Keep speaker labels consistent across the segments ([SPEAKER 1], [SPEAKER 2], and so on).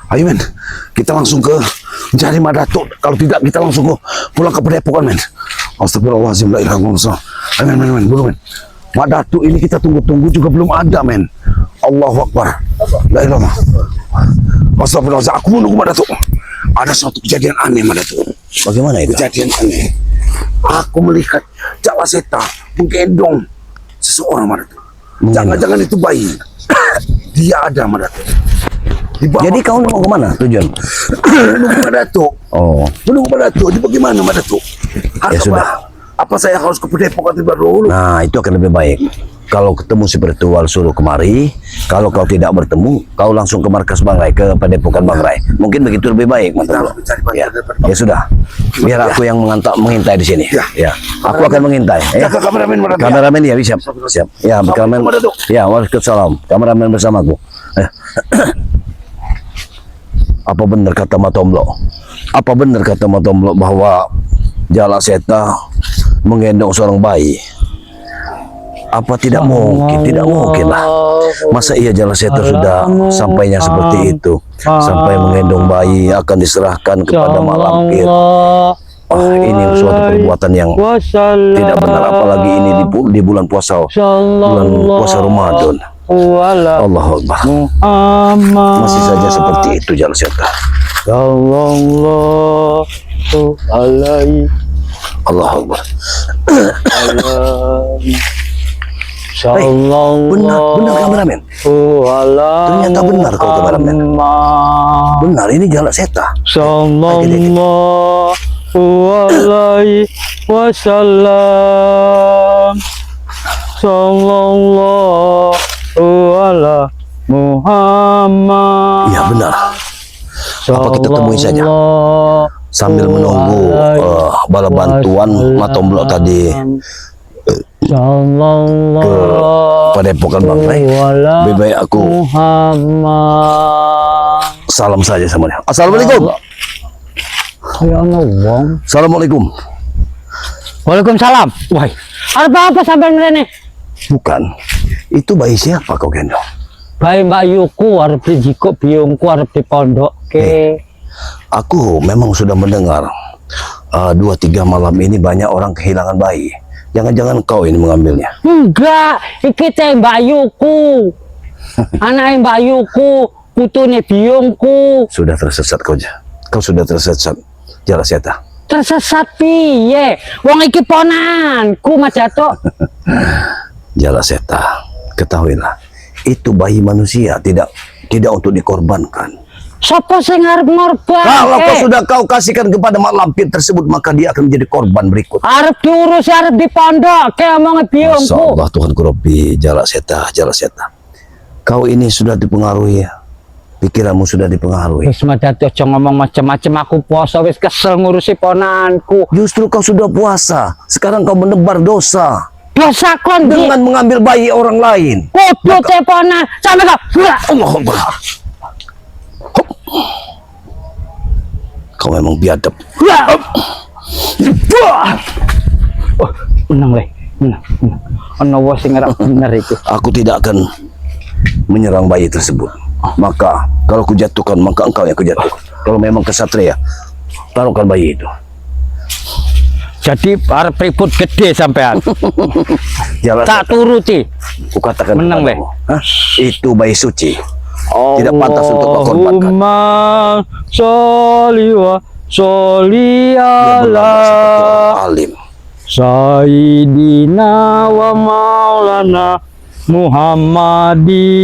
[SPEAKER 1] Ayo men, kita langsung ke mencari Mak Datuk. Kalau tidak kita langsung ke pulang ke Padepokan men. Astagfirullahaladzim, la ilaha illallah. Ayo men, men, men, buru men. Mak Datuk ini kita tunggu-tunggu juga belum ada men. Allahu Akbar. La ilaha. Astagfirullahaladzim, aku menunggu Mak Datuk. Ada suatu kejadian aneh Mak Datuk.
[SPEAKER 2] Bagaimana itu?
[SPEAKER 1] Kejadian aneh. Aku melihat Jalak Seta menggendong seseorang Mak Datuk. Jangan-jangan itu bayi. Dia ada Mak Datuk.
[SPEAKER 2] Jadi kau mau kemana tujuan?
[SPEAKER 1] Menunggu Mak Datuk.
[SPEAKER 2] Oh,
[SPEAKER 1] Menunggu Mak Datuk. Jadi bagaimana Mak Datuk?
[SPEAKER 2] Ya sudah.
[SPEAKER 1] Apa saya harus ke Padepokan terlebih dahulu?
[SPEAKER 2] Nah, itu akan lebih baik. Kalau ketemu spiritual suruh kemari. Kalau kau tidak bertemu, kau langsung ke markas Bang Rai, ke Padepokan Bang Rai. Mungkin begitu lebih baik,
[SPEAKER 1] Kita harus mencari bantuan
[SPEAKER 2] Ya.
[SPEAKER 1] daripada
[SPEAKER 2] Ya sudah. Biar aku yang mengintai di sini.
[SPEAKER 1] Ya.
[SPEAKER 2] Ya. Aku akan mengintai. Ya.
[SPEAKER 1] Jaga kameramen Mak Datuk.
[SPEAKER 2] Kameramen ya, siap. Siap. Ya, kameramen. Ya, waalaikumsalam. Kameramen bersamaku. Ya. Apa benar kata Matomlo? Apa benar kata Matomlo bahwa Jalak Seta menggendong seorang bayi? Apa tidak mungkin? Tidak mungkin lah. Masa iya Jalak Seta sudah sampainya seperti itu, sampai menggendong bayi akan diserahkan kepada Mak Lampir. Wah, ini suatu perbuatan yang tidak benar, apalagi ini di bulan puasa, bulan puasa Ramadan. Allahu Akbar. Masih saja seperti itu Jalak Seta. Allahu Akbar. Hey, benar, benar kameramen. Ternyata benar kau kameramen. Benar, ini Jalak Seta.
[SPEAKER 3] Sallallahu alaihi wasallam. Sallallahu ala Muhammad.
[SPEAKER 2] Iya benar. Apa kita temui saja sambil menunggu bala bantuan Matomlo tadi ke Padepokan Bang Rai. Lebih baik aku salam saja sama dia. Assalamualaikum.
[SPEAKER 3] Ya Allah.
[SPEAKER 2] Assalamualaikum.
[SPEAKER 3] Waalaikumsalam. Wah, ada apa sampai mrene?
[SPEAKER 2] Bukan. Itu bayi siapa kau gendong?
[SPEAKER 3] Bayi Mbak Yuku arep dijikuk biyungku arep dipondokke.
[SPEAKER 2] Aku memang sudah mendengar 2-3 malam ini banyak orang kehilangan bayi. Jangan-jangan kau ini mengambilnya.
[SPEAKER 3] Enggak, iki teh Mbak Yuku. Anake Mbak Yuku, putune biyungku.
[SPEAKER 2] Sudah tersesat kau. Kau sudah tersesat. Jalak Seta.
[SPEAKER 3] Tersesat piye? Wong iki ponanku Mas Datuk.
[SPEAKER 2] Jalak Seta, ketahuilah, itu bayi manusia tidak untuk dikorbankan.
[SPEAKER 3] Sopo sing arep ngorban?
[SPEAKER 2] Kalau kau sudah kau kasihkan kepada Mak Lampir tersebut, maka dia akan menjadi korban berikut.
[SPEAKER 3] Arep diurus, arep dipondokke omonge biyungku.
[SPEAKER 2] Masya Allah Tuhan Kurobi, Jalak Seta, Jalak Seta. Kau ini sudah dipengaruhi ya. Pikiranmu sudah dipengaruhi.
[SPEAKER 3] Wis Mas Datuk aja ngomong macam-macam, aku puasa wis kesel ngurusi ponakanku.
[SPEAKER 2] Justru kau sudah puasa, sekarang kau menebar dosa.
[SPEAKER 3] Dosa kon
[SPEAKER 2] dengan mengambil bayi orang lain.
[SPEAKER 3] Kudu te ponan sampe kau.
[SPEAKER 2] Allah Akbar. Kau memang biadab.
[SPEAKER 3] Oh, menang le. Menang. Ono wae sing ora bener iku.
[SPEAKER 2] Aku tidak akan menyerang bayi tersebut. Maka kalau kujatuhkan, maka engkau yang kujatuhkan. Kalau memang kesatria, taruhkan bayi itu.
[SPEAKER 3] Jadi arep ribut gede sampean.
[SPEAKER 2] Jalan
[SPEAKER 3] tak turuti.
[SPEAKER 2] Kukatakan
[SPEAKER 3] menang le.
[SPEAKER 2] Hah? Itu bayi suci. Tidak pantas untuk kau korbankan.
[SPEAKER 3] Allahumma sholli wa sholli ala
[SPEAKER 2] alim
[SPEAKER 3] Sayyidina wa maulana Muhammadin.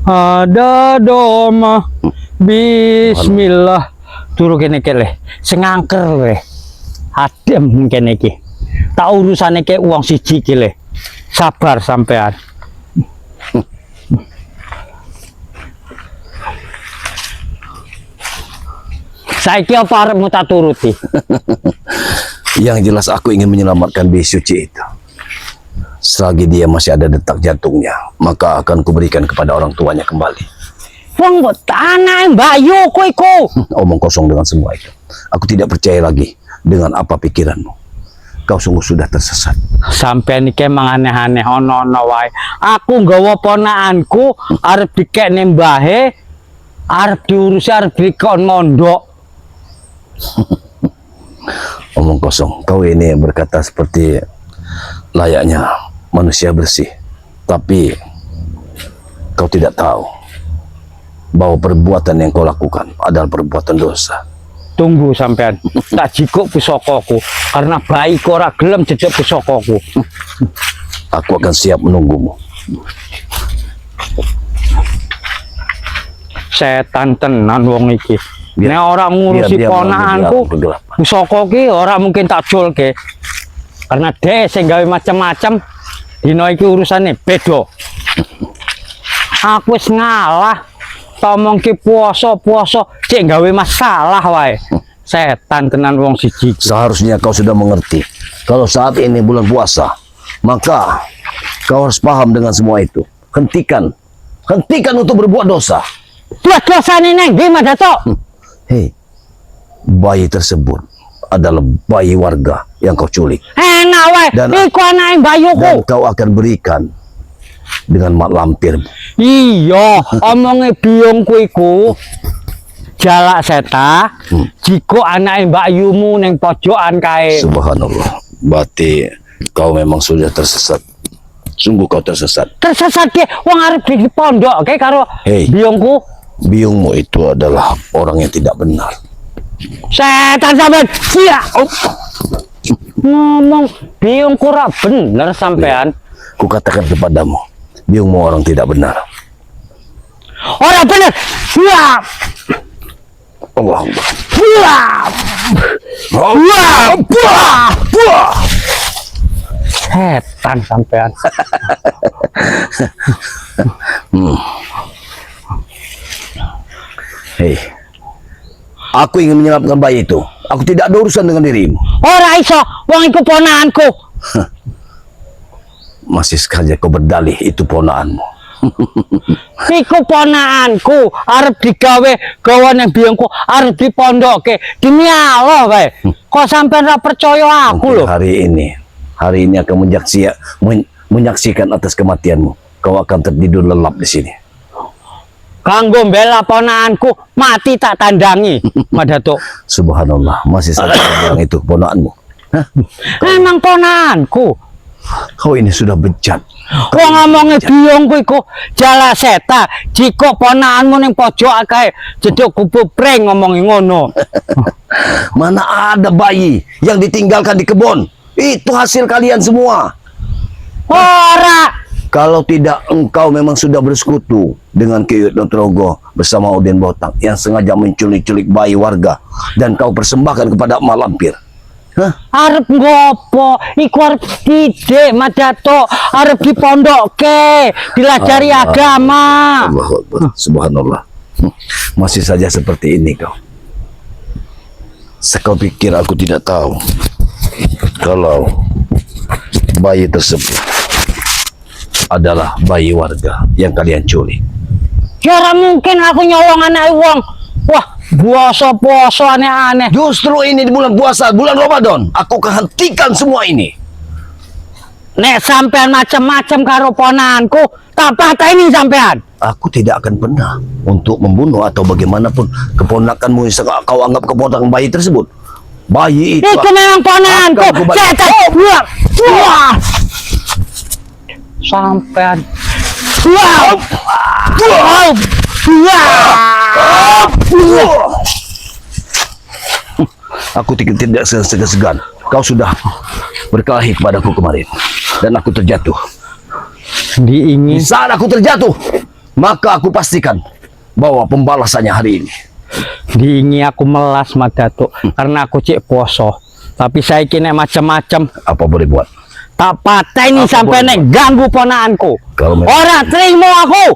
[SPEAKER 3] Ada doma bismillah. Turu kene iki le. Sing angker le. Adem kene iki. Tak urusane ke uang siji iki le. Sabar sampean. Saiki apa arepmu tak turuti?
[SPEAKER 2] Yang jelas aku ingin menyelamatkan bayi suci itu. Selagi dia masih ada detak jantungnya, maka akan kuberikan kepada orang tuanya kembali.
[SPEAKER 3] Wong mbok anake Mbak Yuku iku.
[SPEAKER 2] Omong kosong dengan semua itu. Aku tidak percaya lagi dengan apa pikiranmu. Kau sungguh sudah tersesat.
[SPEAKER 3] Sampeyan iki emang aneh-aneh ono-ono wae. Aku nggawa ponakanku arep dikekne mbahe. Arep diurusi, arep dikon mondok.
[SPEAKER 2] Omong kosong. Kau ini berkata seperti layaknya manusia bersih. Tapi kau tidak tahu bahwa perbuatan yang kau lakukan adalah perbuatan dosa.
[SPEAKER 3] Tunggu sampean, tak jikuk pusokoku karena bayi ora gelem jejek pusokoku.
[SPEAKER 2] Aku akan siap menunggumu.
[SPEAKER 3] Setan tenan wong iki.
[SPEAKER 2] Biar-
[SPEAKER 3] Nek ora ngurusi
[SPEAKER 2] biar dia
[SPEAKER 3] ponakanku,
[SPEAKER 2] mengambil kegelapan.
[SPEAKER 3] Pusaka ki ora mungkin tak julke. Karena dhek sing gawe macem-macem, dina iki urusane beda. Aku wis ngalah. Tomong ki puasa-puasa cek gawe masalah wae. Setan tenan wong siji iki.
[SPEAKER 2] Seharusnya kau sudah mengerti. Kalau saat ini bulan puasa, maka kau harus paham dengan semua itu. Hentikan. Hentikan untuk berbuat dosa.
[SPEAKER 3] Buat dosane nang ndi, Mas Datuk?
[SPEAKER 2] Hei, bayi tersebut adalah bayi warga yang kau culik.
[SPEAKER 3] Enak wae. Iku anake mbayuku.
[SPEAKER 2] Dan kau akan berikan dengan mak lampirmu.
[SPEAKER 3] Iya, omonge biyungku iku Jalak Seta, jiko anake Mbak Yumu ning pojokan kae.
[SPEAKER 2] Subhanallah. Berarti kau memang sudah tersesat. Sungguh kau tersesat.
[SPEAKER 3] Tersesat ke wong arep di pondok ke karo
[SPEAKER 2] Hei.
[SPEAKER 3] biyungku.
[SPEAKER 2] Biungmu itu adalah orang yang tidak benar.
[SPEAKER 3] Setan sampean. Iya. Oh. Ngomong biyungku ora bener sampean.
[SPEAKER 2] Kukatakan kepadamu, biungmu orang tidak benar.
[SPEAKER 3] Ora bener. Iya.
[SPEAKER 2] Allah Akbar.
[SPEAKER 3] Iya.
[SPEAKER 2] Allah.
[SPEAKER 3] Wah. Setan sampean.
[SPEAKER 2] Hei, aku ingin menyelamatkan bayi itu. Aku tidak ada urusan dengan dirimu.
[SPEAKER 3] Ora iso, wong iku ponakanku.
[SPEAKER 2] Masih saja kau berdalih itu ponakanmu.
[SPEAKER 3] Iku ponakanku, arep digawe gawa nang biyungku, arep dipondokke. Demi Allah wae. Kok sampean ora percaya aku
[SPEAKER 2] Mungkin
[SPEAKER 3] lho?
[SPEAKER 2] hari ini akan menyaksikan atas kematianmu. Kau akan tertidur lelap di sini.
[SPEAKER 3] Kanggo mbela ponakanku, mati tak tandangi, Mak Datuk.
[SPEAKER 2] Subhanallah, masih saja kau bilang itu ponakanmu. Hah?
[SPEAKER 3] Memang ponakanku.
[SPEAKER 2] Kau ini sudah bejat.
[SPEAKER 3] Wong ngomonge biyungku iku Jalak Seta, jika ponakanmu ning pojok kae jeduk kupu pring ngomongi ngono.
[SPEAKER 2] Mana ada bayi yang ditinggalkan di kebun? Itu hasil kalian semua.
[SPEAKER 3] Ora.
[SPEAKER 2] Kalau tidak, engkau memang sudah bersekutu dengan Ki Uyut Notrogo bersama Udin Botak yang sengaja menculik-culik bayi warga dan kau persembahkan kepada Mak Lampir. Hah?
[SPEAKER 3] Arep ngopo? Iku arep didik, Mak Datuk, arep dipondokke, dilajari
[SPEAKER 2] Allah.
[SPEAKER 3] agama.
[SPEAKER 2] Allahu Akbar. Subhanallah. Masih saja seperti ini kau. Kau pikir aku tidak tahu kalau bayi tersebut adalah bayi warga yang kalian culik.
[SPEAKER 3] Ya ora mungkin aku nyolong anake wong. Wah, puasa-puasa aneh-aneh.
[SPEAKER 2] Justru ini di bulan puasa, bulan Ramadan, aku hentikan semua ini.
[SPEAKER 3] Nek sampean macem-macem karo ponakanku, tak pateni sampean.
[SPEAKER 2] Aku tidak akan pernah untuk membunuh atau bagaimanapun keponakanmu yang kau anggap keponakan bayi tersebut. Bayi itu
[SPEAKER 3] Iku memang ponakanku.
[SPEAKER 2] akan kubalik.
[SPEAKER 3] Setan. Wah. Wah. Sampean. Wah. Wah. Wah.
[SPEAKER 2] Aku tidak segan-segan. Kau sudah berkelahi kepadaku kemarin dan aku terjatuh.
[SPEAKER 3] Diingin.
[SPEAKER 2] Di saat aku terjatuh, maka aku pastikan bahwa pembalasannya hari ini.
[SPEAKER 3] Diingi aku melas, Mak Datuk, karena aku cek poso. Tapi saiki nek macem-macem,
[SPEAKER 2] Apa boleh buat?
[SPEAKER 3] tak pateni
[SPEAKER 2] Apa
[SPEAKER 3] sampai
[SPEAKER 2] boleh
[SPEAKER 3] nek ganggu ponakanku.
[SPEAKER 2] Kalau memang-
[SPEAKER 3] Ora trimo aku.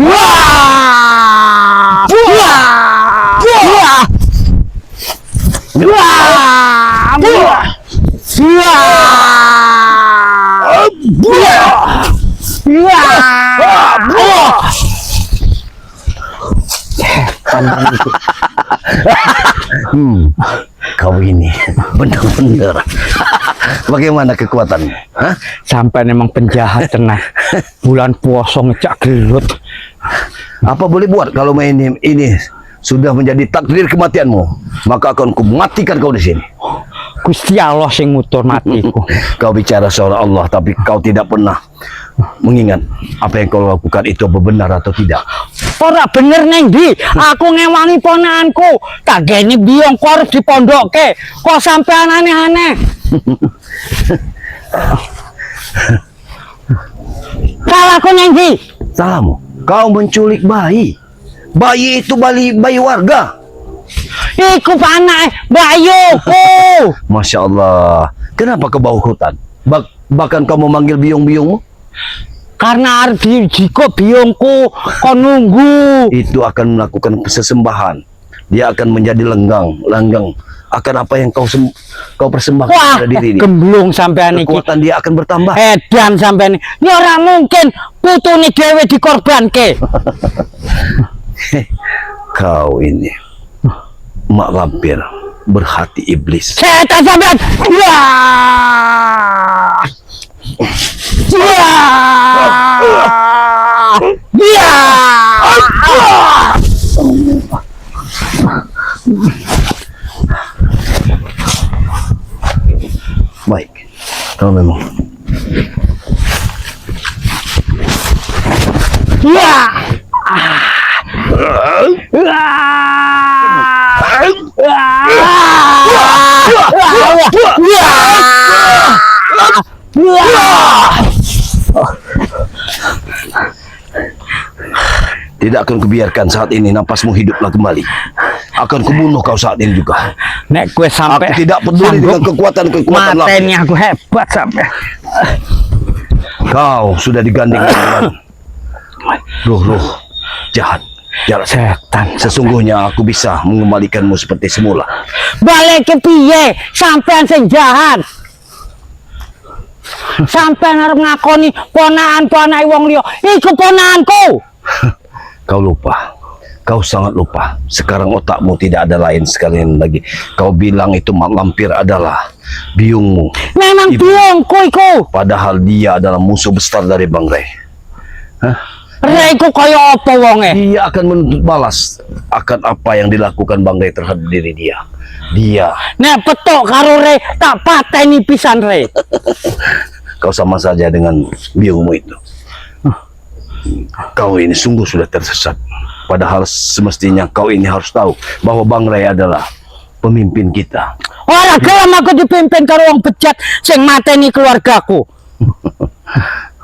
[SPEAKER 3] Wah! Wah! Wah! Wah! Wah! Wah! Wah! Wah!
[SPEAKER 2] Kau ini benar-benar. Bagaimana kekuatanmu? Hah?
[SPEAKER 3] Sampean emang penjahat tenan. Bulan puasa ngejak gelut.
[SPEAKER 2] Apa boleh buat kalau main ini sudah menjadi takdir kematianmu, maka akan kumatikan kau di sini.
[SPEAKER 3] Gusti Allah sing ngutur matiku.
[SPEAKER 2] Kau bicara soal Allah, tapi kau tidak pernah mengingat apa yang kau lakukan itu apa benar atau tidak.
[SPEAKER 3] Ora bener neng ndi? Aku ngewangi ponakanku. Tak gene biyungku arep dipondokke. Kok sampean aneh-aneh? Salahku neng ndi?
[SPEAKER 2] Salahmu. Kau menculik bayi. Bayi itu bayi warga.
[SPEAKER 3] Iku anake mbakyuku.
[SPEAKER 2] Masya Allah. Kenapa ke bawah hutan? Bahkan kau memanggil biung-biungmu?
[SPEAKER 3] Karena arep dijikuk biyungku kon nunggu.
[SPEAKER 2] Itu akan melakukan sesembahan. Dia akan menjadi lenggang akan apa yang kau persembahkan
[SPEAKER 3] Wah,
[SPEAKER 2] pada diri ini.
[SPEAKER 3] Gemblung sampean iki.
[SPEAKER 2] Kekuatan dia akan bertambah.
[SPEAKER 3] Edan sampean iki. Ya ora mungkin putune dhewe dikorbanke.
[SPEAKER 2] Kau ini mak lampir berhati iblis.
[SPEAKER 3] Setan sampean. Ya. Ya. Ya.
[SPEAKER 2] Baik, kalau memang
[SPEAKER 3] Ya.
[SPEAKER 2] Tidak akan kubiarkan saat ini napasmu hiduplah kembali. Akan kubunuh kau saat ini juga.
[SPEAKER 3] Nek gue sampai
[SPEAKER 2] Aku tidak peduli dengan kekuatan-kekuatan
[SPEAKER 3] mateni aku hebat sampai.
[SPEAKER 2] Kau sudah digandeng dengan roh-roh jahat. Jalan
[SPEAKER 3] setan.
[SPEAKER 2] Sesungguhnya aku bisa mengembalikanmu seperti semula.
[SPEAKER 3] Balik ke piye? Sampean sing jahat. Sampean arep ngakoni ponakan-ponake wong liya. Iku ponakanku.
[SPEAKER 2] Kau lupa. Kau sangat lupa. Sekarang otakmu tidak ada lain sekalian lagi. Kau bilang itu Mak Lampir adalah biungmu.
[SPEAKER 3] Memang biungku iku.
[SPEAKER 2] Padahal dia adalah musuh besar dari Bang Ray. Hah?
[SPEAKER 3] Ray iku kaya apa wonge?
[SPEAKER 2] Dia akan menuntut balas akan apa yang dilakukan Bang Ray terhadap diri dia. Dia.
[SPEAKER 3] Nek petok karo Ray tak pateni pisan Ray.
[SPEAKER 2] Kau sama saja dengan biungmu itu. Kau ini sungguh sudah tersesat. Padahal semestinya kau ini harus tahu bahwa Bang Ray adalah pemimpin kita.
[SPEAKER 3] Ora gelem aku dipimpin karo wong bejat sing mateni keluargaku.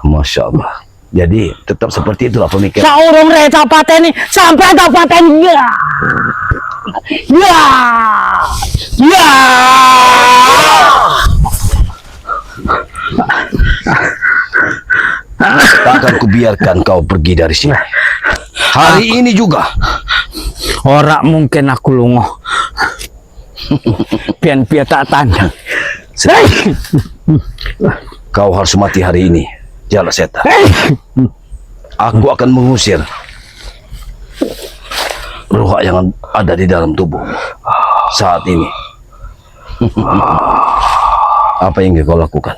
[SPEAKER 2] Masya Allah. Jadi tetap seperti itulah pemikiran.
[SPEAKER 3] Saurung Ray tak pateni, sampai tak pateni. Ya. Ya. Ya.
[SPEAKER 2] Tak akan kubiarkan kau pergi dari sini. Hari ini juga.
[SPEAKER 3] Ora mungkin aku lunga. Biar tak tandang.
[SPEAKER 2] Kau harus mati hari ini, Jala Seta. Aku akan mengusir ruh yang ada di dalam tubuh saat ini. Apa yang kau lakukan?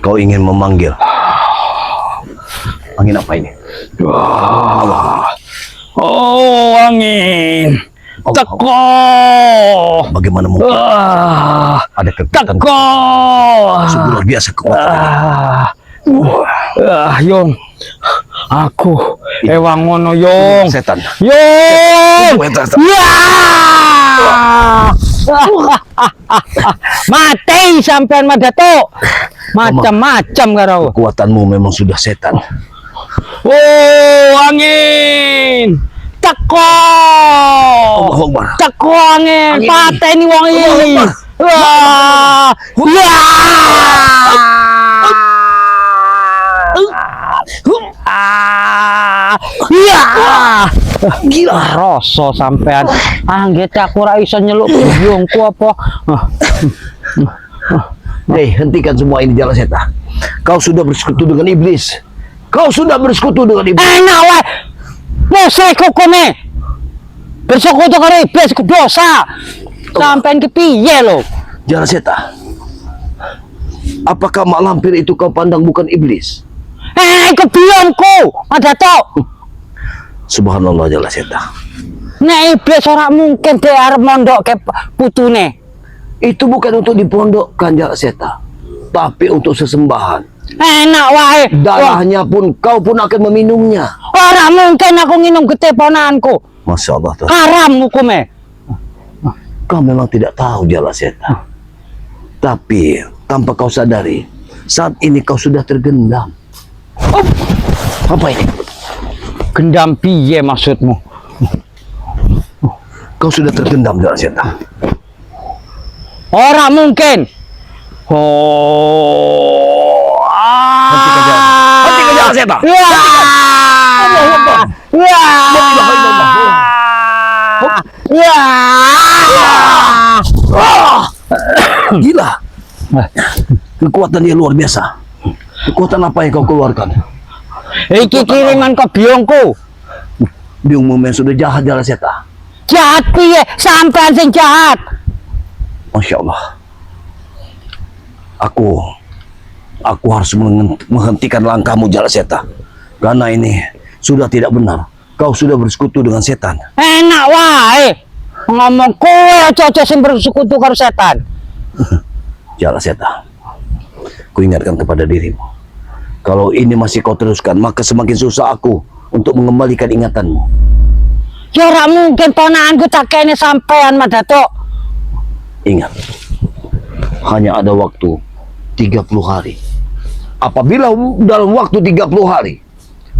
[SPEAKER 2] Kau ingin memanggil angin apa ini?
[SPEAKER 3] Oh, angin. Teko.
[SPEAKER 2] Bagaimana mungkin ada kekuatan?
[SPEAKER 3] Teko.
[SPEAKER 2] Sungguh luar biasa kekuatan.
[SPEAKER 3] Yong. Aku ewang ngono, Yong.
[SPEAKER 2] Setan.
[SPEAKER 3] Yong. Ya. Mati sampean Mak Datuk. Macam-macam karo.
[SPEAKER 2] Kekuatanmu memang sudah setan.
[SPEAKER 3] Oh, angin. Teko.
[SPEAKER 2] Allahu Akbar.
[SPEAKER 3] Teko angin, pateni wong iki. Wah. Ya. Ya. Gila rasa sampean. Anggit aku ora iso nyeluk biyungku apa.
[SPEAKER 2] Hei, hentikan semua ini Jala Seta. Kau sudah bersekutu dengan iblis. Kau sudah bersekutu dengan iblis.
[SPEAKER 3] Enak wae. Musyrik hukume. Bersekutu karo iblis iku dosa. Sampean ki piye lho?
[SPEAKER 2] Jala Seta. Apakah Mak Lampir itu kau pandang bukan iblis?
[SPEAKER 3] Eh, iku biyungku, Mak Datuk.
[SPEAKER 2] Subhanallah, Jala Seta.
[SPEAKER 3] Nek iblis ora mungkin dhek arep mondokke putune.
[SPEAKER 2] Itu bukan untuk dipondokkan, Jala Seta, tapi untuk sesembahan.
[SPEAKER 3] Enak wae.
[SPEAKER 2] Darahnya pun kau pun akan meminumnya.
[SPEAKER 3] Ora mungkin aku nginum getih ponakanku.
[SPEAKER 2] Masya Allah, Tuhan.
[SPEAKER 3] Haram hukume.
[SPEAKER 2] Kau memang tidak tahu, Jala Seta. Tapi tanpa kau sadari, saat ini kau sudah tergendam. Oh, apa ini?
[SPEAKER 3] Gendam piye maksudmu?
[SPEAKER 2] Kau sudah tergendam, Jala Seta.
[SPEAKER 3] Ora mungkin. Oh.
[SPEAKER 2] Hentikan, Jala. Hentikan, Jala Seta.
[SPEAKER 3] Ya.
[SPEAKER 2] Allahu Akbar.
[SPEAKER 3] Ya.
[SPEAKER 2] La ilaha illallah.
[SPEAKER 3] Ya.
[SPEAKER 2] Ah! Gila. Kekuatan dia luar biasa. Kekuatan apa yang kau keluarkan?
[SPEAKER 3] Iki kiriman ke biyungku.
[SPEAKER 2] Biungmu memang sudah jahat, Jala Seta.
[SPEAKER 3] Jahat piye? Sampean sing jahat.
[SPEAKER 2] Masya Allah. Aku harus menghentikan langkahmu, Jala Seta. Karena ini sudah tidak benar. Kau sudah bersekutu dengan setan.
[SPEAKER 3] Enak wae. Ngomong kowe aja-aja sing bersekutu karo setan.
[SPEAKER 2] Jala Seta. Kuingatkan kepada dirimu. Kalau ini masih kau teruskan, maka semakin susah aku untuk mengembalikan ingatanmu.
[SPEAKER 3] Ya ora mungkin ponakanku tak kene sampean, Mak Datuk.
[SPEAKER 2] Ingat, hanya ada waktu 30 hari. Apabila dalam waktu 30 hari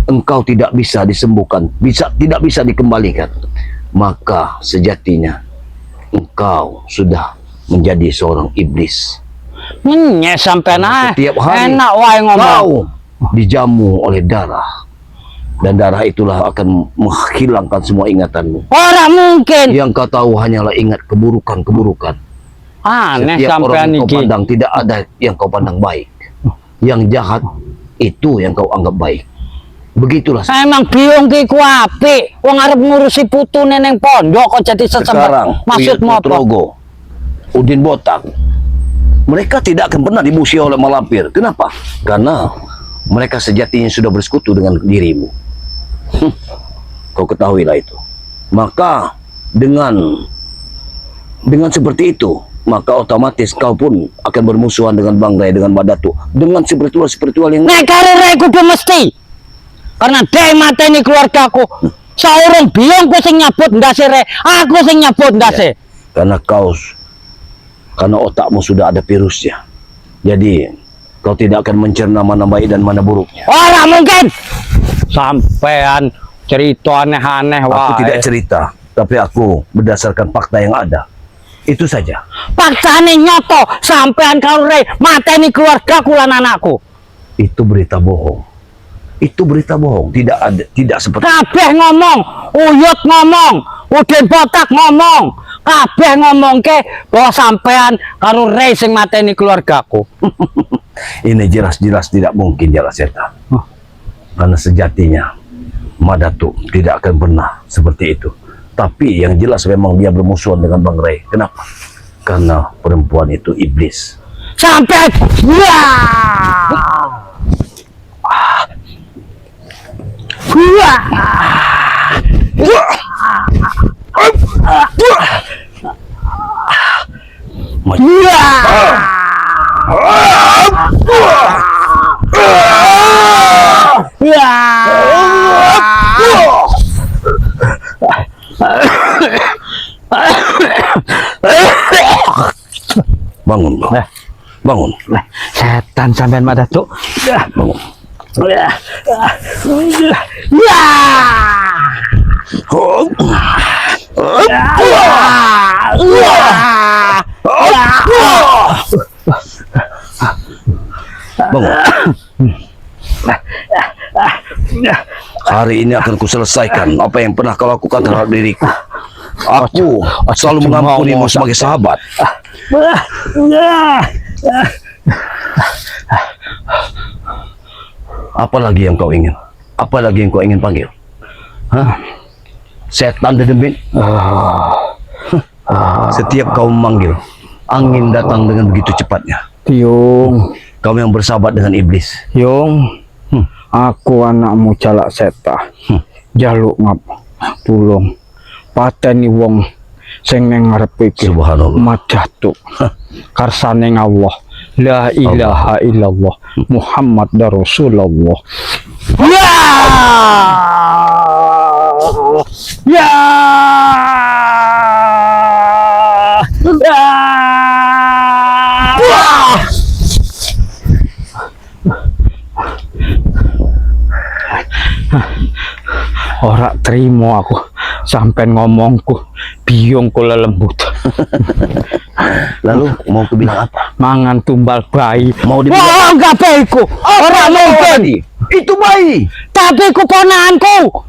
[SPEAKER 2] engkau tidak bisa disembuhkan, tidak bisa dikembalikan, maka sejatinya engkau sudah menjadi seorang iblis.
[SPEAKER 3] Ngenyek sampean ae.
[SPEAKER 2] Setiap hari
[SPEAKER 3] Enak wae ngomong.
[SPEAKER 2] kau dijamu oleh darah dan darah itulah akan menghilangkan semua ingatanmu.
[SPEAKER 3] Ora mungkin.
[SPEAKER 2] Yang kau tahu hanyalah ingat keburukan-keburukan.
[SPEAKER 3] Aneh
[SPEAKER 2] Setiap orang
[SPEAKER 3] sampean
[SPEAKER 2] yang kau
[SPEAKER 3] iki.
[SPEAKER 2] pandang tidak ada yang kau pandang baik. Yang jahat itu yang kau anggap baik. Begitulah
[SPEAKER 3] Emang biyung ki ku apik. Wong arep ngurusi putune ning pondok kok jadi sesembahan.
[SPEAKER 2] sekarang.
[SPEAKER 3] Maksudmu apa?
[SPEAKER 2] Trogo, Udin Botak, mereka tidak akan pernah dimusuhi oleh Malampir. Kenapa? Karena mereka sejatinya sudah bersekutu dengan dirimu. Kau ketahuilah itu. Maka dengan seperti itu, maka otomatis kau pun akan bermusuhan dengan Bang Ray, dengan Mak Datuk, dengan spiritual-spiritual yang
[SPEAKER 3] Nek karo Rey kudu mesti. Karena dhek mateni keluargaku. Saurung biyungku sing nyabut ndase Rey, aku sing nyabut ndase.
[SPEAKER 2] Karena otakmu sudah ada virusnya. Jadi kau tidak akan mencerna mana baik dan mana buruknya.
[SPEAKER 3] Ora mungkin. Sampean cerita aneh-aneh wae.
[SPEAKER 2] Aku tidak cerita, tapi aku berdasarkan fakta yang ada. Itu saja.
[SPEAKER 3] Paksane nyoto sampean karo Rey mateni keluargaku lan anakku.
[SPEAKER 2] Itu berita bohong. Itu berita bohong. Tidak ada, tidak seperti
[SPEAKER 3] Kabeh ngomong, Uyut ngomong, Udin Botak ngomong, kabeh ngomongke bahwa sampean karo Rey sing mateni keluargaku.
[SPEAKER 2] Ini jelas-jelas tidak mungkin, Jala Seta. Karena sejatinya Mak Datuk tidak akan pernah seperti itu. Tapi yang jelas memang dia bermusuhan dengan Bang Ray. Kenapa? Karena perempuan itu iblis.
[SPEAKER 3] Sampai ya. Wah. Wah. Wah.
[SPEAKER 2] Bangun, Bang.
[SPEAKER 3] Eh.
[SPEAKER 2] Bangun.
[SPEAKER 3] Setan sampean, Mak Datuk.
[SPEAKER 2] Bangun.
[SPEAKER 3] Ya. Ya. Ya.
[SPEAKER 2] Bangun. Hari ini akan kuselesaikan apa yang pernah kau lakukan terhadap diriku. Aku selalu mengampunimu sebagai sahabat. Apalagi yang kau ingin? Apalagi yang kau ingin panggil? Hah? Setan dedemit. Setiap kau memanggil, angin datang dengan begitu cepatnya.
[SPEAKER 3] Biung,
[SPEAKER 2] Kau yang bersahabat dengan iblis.
[SPEAKER 3] Yung, aku anakmu Jalak Seta. Jaluk ngap, tulung. Pateni wong sing ning ngarep iki.
[SPEAKER 2] Subhanallah.
[SPEAKER 3] Mak Datuk. Karsane Allah. La ilaha illallah Muhammad Rasulullah. Ya! Ya! Ya! Wah! Ora terima aku sampean ngomongku biyungku lelembut.
[SPEAKER 2] Lalu mau aku bilang apa?
[SPEAKER 3] Mangan tumbal bayi.
[SPEAKER 2] Mau dibilang
[SPEAKER 3] Wah, enggak bayiku. Ora mungkin.
[SPEAKER 2] Itu bayi.
[SPEAKER 3] Tapi ku ponakanku.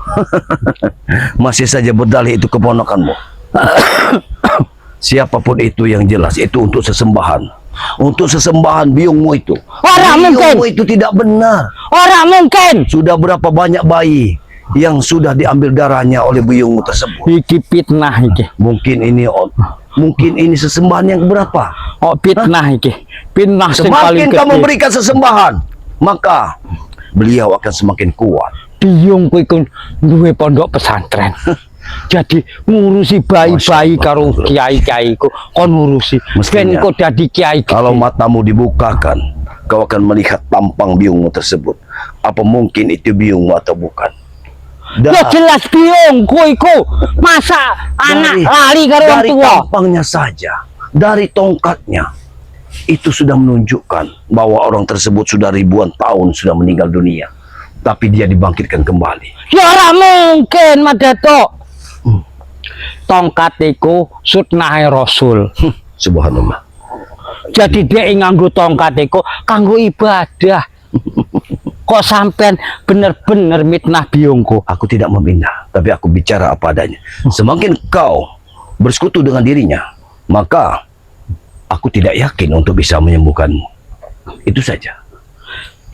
[SPEAKER 2] Masih saja berdalih itu keponakanmu. Siapapun itu yang jelas itu untuk sesembahan. Untuk sesembahan biungmu itu.
[SPEAKER 3] Ora mungkin.
[SPEAKER 2] Biungmu itu tidak benar.
[SPEAKER 3] Ora mungkin.
[SPEAKER 2] Sudah berapa banyak bayi yang sudah diambil darahnya oleh biungmu tersebut?
[SPEAKER 3] Iki fitnah iki.
[SPEAKER 2] Mungkin ini sesembahan yang berapa?
[SPEAKER 3] Oh, fitnah iki. Fitnah sing paling
[SPEAKER 2] Semakin kamu
[SPEAKER 3] gede.
[SPEAKER 2] berikan sesembahan, maka beliau akan semakin kuat.
[SPEAKER 3] Biyungku iku duwe pondok pesantren. Jadi ngurusi bayi-bayi karo kiai-kiai ku kon ngurusi. Ben
[SPEAKER 2] Mestinya.
[SPEAKER 3] kok dadi kiai gede.
[SPEAKER 2] Kalau matamu dibukakan, kau akan melihat tampang biungmu tersebut. Apa mungkin itu biungmu atau bukan?
[SPEAKER 3] Ya jelas biyungku iku. Masa anak lali karo wong
[SPEAKER 2] dari
[SPEAKER 3] tua?
[SPEAKER 2] Tampangnya saja, dari tongkatnya, itu sudah menunjukkan bahwa orang tersebut sudah ribuan tahun sudah meninggal dunia. Tapi dia dibangkitkan kembali.
[SPEAKER 3] Ya ora mungkin, Mak Datuk. Tongkat iku sunnahe Rasul.
[SPEAKER 2] Subhanallah.
[SPEAKER 3] Jadi dia nganggo tongkat iku kanggo ibadah. Kok sampean bener-bener mitnah biyungku?
[SPEAKER 2] Aku tidak meminta, tapi aku bicara apa adanya. Semakin kau bersekutu dengan dirinya, maka aku tidak yakin untuk bisa menyembuhkanmu. Itu saja.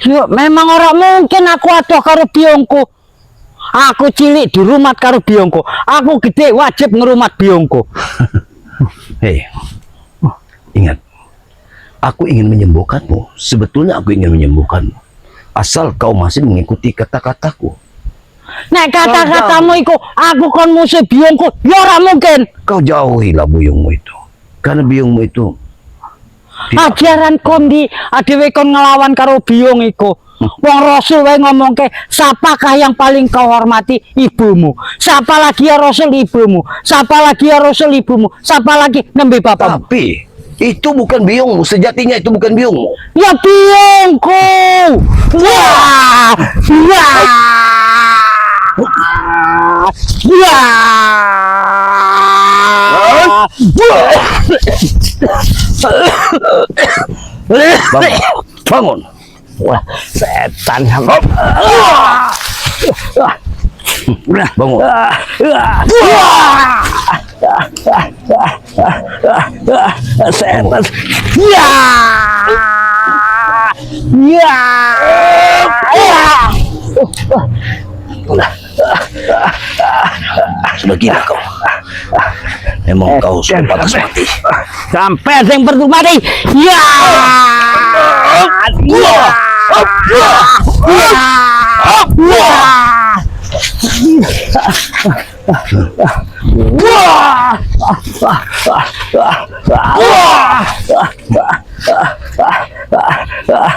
[SPEAKER 3] Ya, memang ora mungkin aku adoh karo biyungku. Aku cilik dirumat karo biyungku. Aku gede wajib ngerumat biyungku.
[SPEAKER 2] Hei, ingat, aku ingin menyembuhkanmu. Sebetulnya aku ingin menyembuhkanmu. Asal kau masih mengikuti kata-kataku.
[SPEAKER 3] Nek kata-katamu iku aku kon musuh biyungku, ya ora mungkin.
[SPEAKER 2] Kau jauhilah buyungmu itu. Karena biyungmu itu tidak
[SPEAKER 3] Ajaran kondi adewe kon ngelawan karo biyung iku. Wong Rasul wae ngomongke, siapakah yang paling kau hormati? Ibumu. Siapa lagi ya Rasul? Ibumu. Siapa lagi ya Rasul? Ibumu. Siapa lagi? Nembe bapakmu.
[SPEAKER 2] Tapi itu bukan biyungmu, sejatinya itu bukan biyungmu.
[SPEAKER 3] Ya biyungku. Wah! Wah! Wah!
[SPEAKER 2] Bangun. Bangun.
[SPEAKER 3] Wah, setan.
[SPEAKER 2] Bangun.
[SPEAKER 3] Setan. Ya. Ya.
[SPEAKER 2] Sudah gila kau. Memang kau sudah pantas mati.
[SPEAKER 3] Sampai sing perlu mati. Ya. Ya. Ya. Ya. Wah.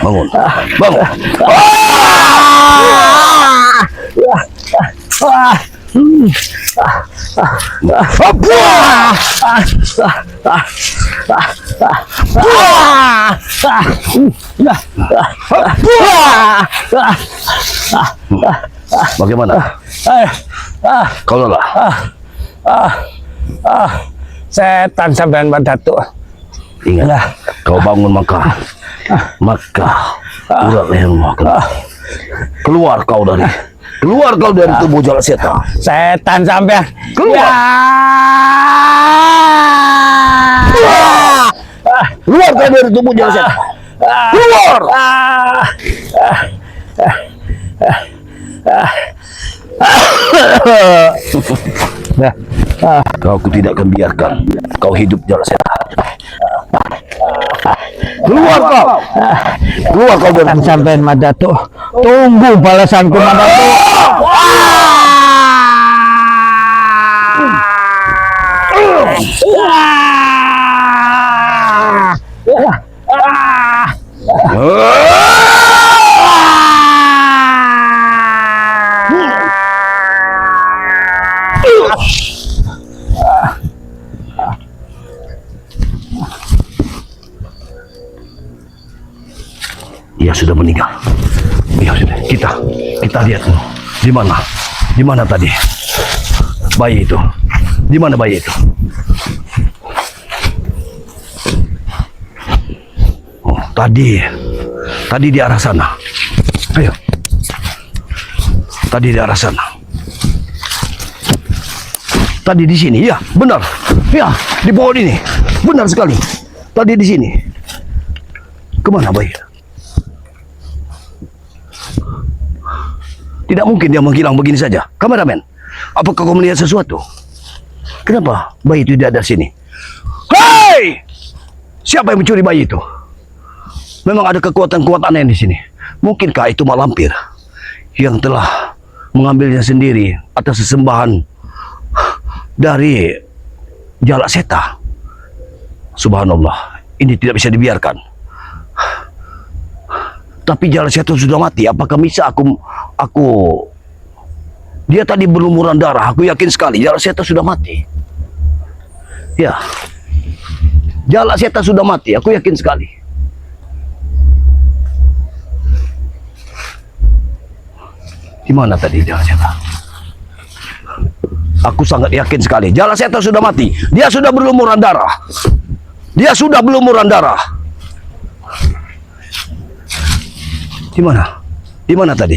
[SPEAKER 2] Bangun. Bangun. Bagaimana? Kau lelah.
[SPEAKER 3] Setan sampean, Pak Datuk.
[SPEAKER 2] Ingat, kau bangun maka urat lehermu akan keluar kau dari tubuh Jalak Seta.
[SPEAKER 3] Setan sampean.
[SPEAKER 2] Keluar.
[SPEAKER 3] Ya.
[SPEAKER 2] Keluar kau dari tubuh Jalak Seta. Keluar. Kau aku tidak akan biarkan kau hidup, Jalak Seta. Keluar kau. Keluar kau dari
[SPEAKER 3] Kan sampean, Mak Datuk. Tunggu balasanku, Mak Datuk.
[SPEAKER 2] Ia sudah meninggal. Ya sudah, kita kita lihat dulu. Di mana? Di mana tadi? Bayi itu. Di mana bayi itu? Oh, tadi. Tadi di arah sana. Ayo. Tadi di arah sana. Tadi di sini, ya, benar. Ya, di pohon ini. Benar sekali. Tadi di sini. Kemana bayi? Tidak mungkin dia menghilang begini saja. Kameramen, apakah kau melihat sesuatu? Kenapa bayi itu tidak ada sini? Hei! Siapa yang mencuri bayi itu? Memang ada kekuatan-kekuatan aneh di sini. Mungkinkah itu Mak Lampir yang telah mengambilnya sendiri atas sesembahan dari Jalak Seta? Subhanallah, ini tidak bisa dibiarkan. Tapi Jalak Seta sudah mati. Apakah bisa aku dia tadi berlumuran darah. Aku yakin sekali Jalak Seta sudah mati. Ya. Jalak Seta sudah mati, aku yakin sekali. Di mana tadi Jalak Seta? Aku sangat yakin sekali Jalak Seta sudah mati. Dia sudah berlumuran darah. Dia sudah berlumuran darah. Di mana? Di mana tadi?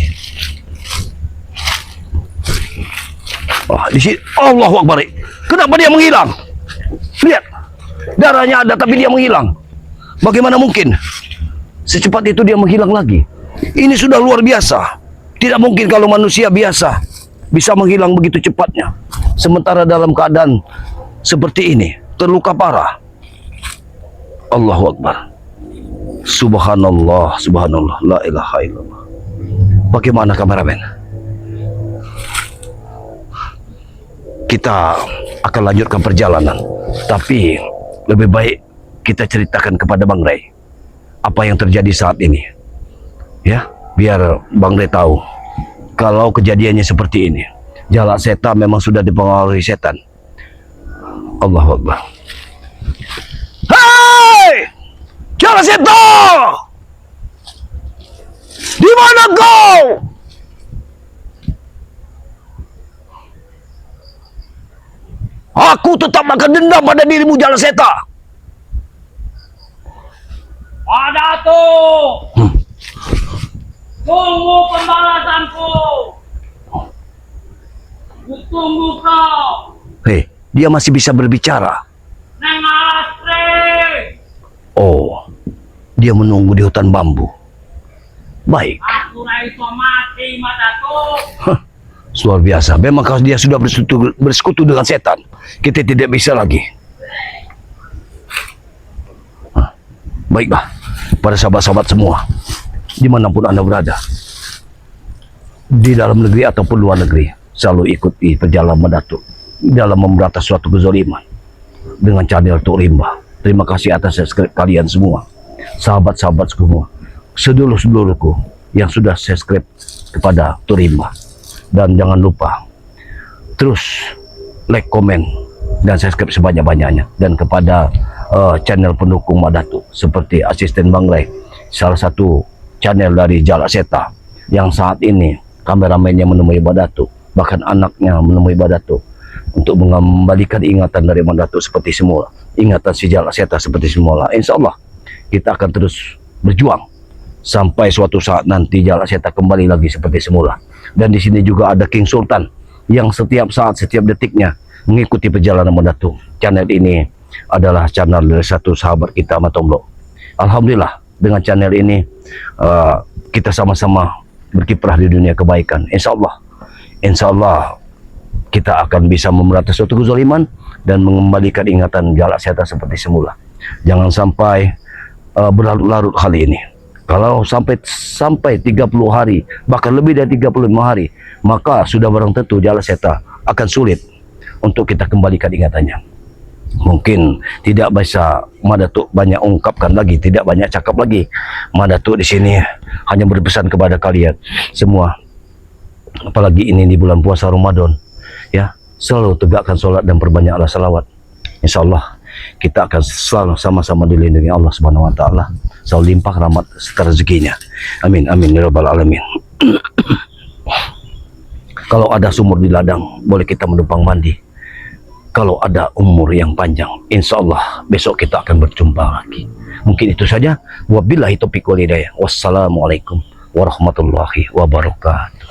[SPEAKER 2] Oh, di sini. Allahu Akbar. Kenapa dia menghilang? Lihat. Darahnya ada tapi dia menghilang. Bagaimana mungkin? Secepat itu dia menghilang lagi. Ini sudah luar biasa. Tidak mungkin kalau manusia biasa bisa menghilang begitu cepatnya. Sementara dalam keadaan seperti ini, terluka parah. Allahu Akbar. Subhanallah, subhanallah, la ilaha illallah. Bagaimana kameramen? Kita akan lanjutkan perjalanan, tapi lebih baik kita ceritakan kepada Bang Ray apa yang terjadi saat ini. Ya, biar Bang Ray tahu kalau kejadiannya seperti ini. Jalak Seta memang sudah dipengaruhi setan. Allahu Akbar. Hei! Jalak Seta! Di mana kau? Aku tetap akan dendam pada dirimu, Jalak Seta.
[SPEAKER 3] Mak Datuk. Tunggu pembalasanku. Tunggu kau.
[SPEAKER 2] Hei, dia masih bisa berbicara.
[SPEAKER 3] Neng asri.
[SPEAKER 2] Oh, dia menunggu di hutan bambu. Baik.
[SPEAKER 3] Aku ra iso mati, Mak Datuk.
[SPEAKER 2] Hah, luar biasa. Memang kalau dia sudah bersekutu dengan setan, kita tidak bisa lagi. Hah, baiklah, para sahabat-sahabat semua, dimanapun Anda berada, di dalam negeri ataupun luar negeri, selalu ikuti perjalanan Mak Datuk dalam memberantas suatu kezaliman dengan channel Tuk Rimba. Terima kasih atas subscribe kalian semua, sahabat-sahabat semua, sedulur-sedulurku yang sudah subscribe kepada Tuk Rimba. Dan jangan lupa terus like, komen, dan subscribe sebanyak-banyaknya. Dan kepada channel pendukung Mak Datuk seperti asisten Bang Ray, salah satu channel dari Jalak Seta yang saat ini kameramennya menemui Mak Datuk, bahkan anaknya menemui Mak Datuk untuk mengembalikan ingatan dari Mak Datuk seperti semula, ingatan si Jalak Seta seperti semula. Insya Allah kita akan terus berjuang sampai suatu saat nanti Jalak Seta kembali lagi seperti semula. Dan di sini juga ada King Sultan yang setiap saat, setiap detiknya mengikuti perjalanan Mak Datuk. Channel ini adalah channel dari satu sahabat kita, Matomlo. Alhamdulillah dengan channel ini kita sama-sama berkiprah di dunia kebaikan. Insya Allah, insya Allah Kita akan bisa memberantas suatu kezaliman dan mengembalikan ingatan Jalak Seta seperti semula. Jangan sampai berlarut-larut hal ini. Kalau sampai sampai 30 hari, bahkan lebih dari 35 hari, maka sudah barang tentu Jalak Seta akan sulit untuk kita kembalikan ingatannya. Mungkin tidak bisa Mak Datuk banyak ungkapkan lagi, tidak banyak cakap lagi. Mak Datuk di sini hanya berpesan kepada kalian semua. Apalagi ini di bulan puasa Ramadan, ya, selalu tegakkan solat dan perbanyaklah salawat. Insyaallah kita akan selalu sama-sama dilindungi Allah Subhanahu wa taala. Selalu limpah rahmat serta rezekinya. Amin amin ya rabbal alamin. Kalau ada sumur di ladang, boleh kita menumpang mandi. Kalau ada umur yang panjang, insya Allah besok kita akan berjumpa lagi. Mungkin itu saja. Wabillahi taufiq wal hidayah. Wassalamualaikum warahmatullahi wabarakatuh.